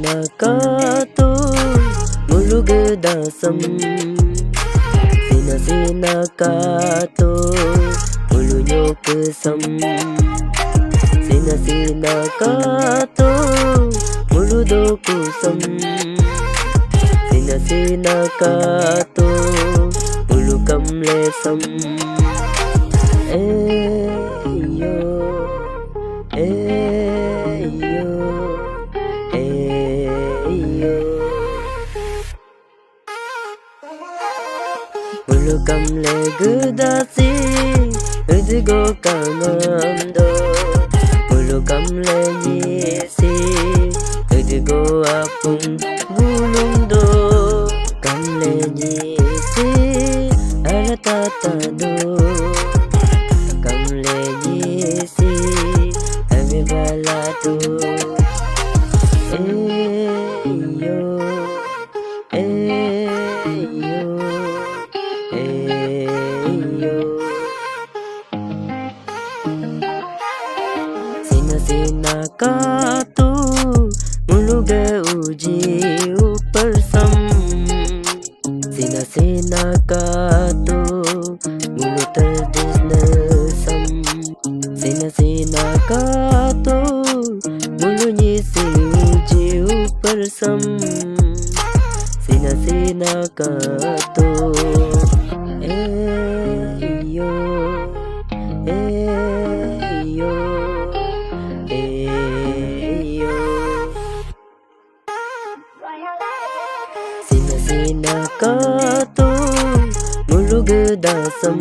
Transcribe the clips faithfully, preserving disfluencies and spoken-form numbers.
Kato, ngulu gedasem. Sina sina kato, ngulu nyoke sem. Sina sina kato, ngulu doku sem. Sina sina kato, ngulu kamle sem. Eh yo, eh yo, eh yo. Ngulu kamle gedasi, udigo kamando. Ngulu kamle nyisi, udigo apung gulung do. Kamle nyisi, aratata do. Kamle nyisi, ame balado. Eh yo, eh yo, eh yo. Sina sina kato, ngulu ge uji upar sem. Sina sina kato, ngulu terdis nesem. Sina sina kato, ngulu nyisi uji upar sem. Sina sina kato, eh yo, eh yo, eh yo. Sina sina kato, ngulu gedasem.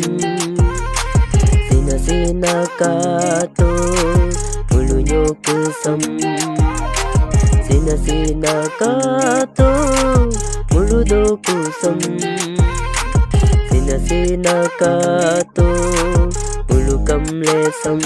Sina sina kato, ngulu nyoke sem. Sina sina kato, ngulu doku sem. Sina sina kato, ngulu kamle sem.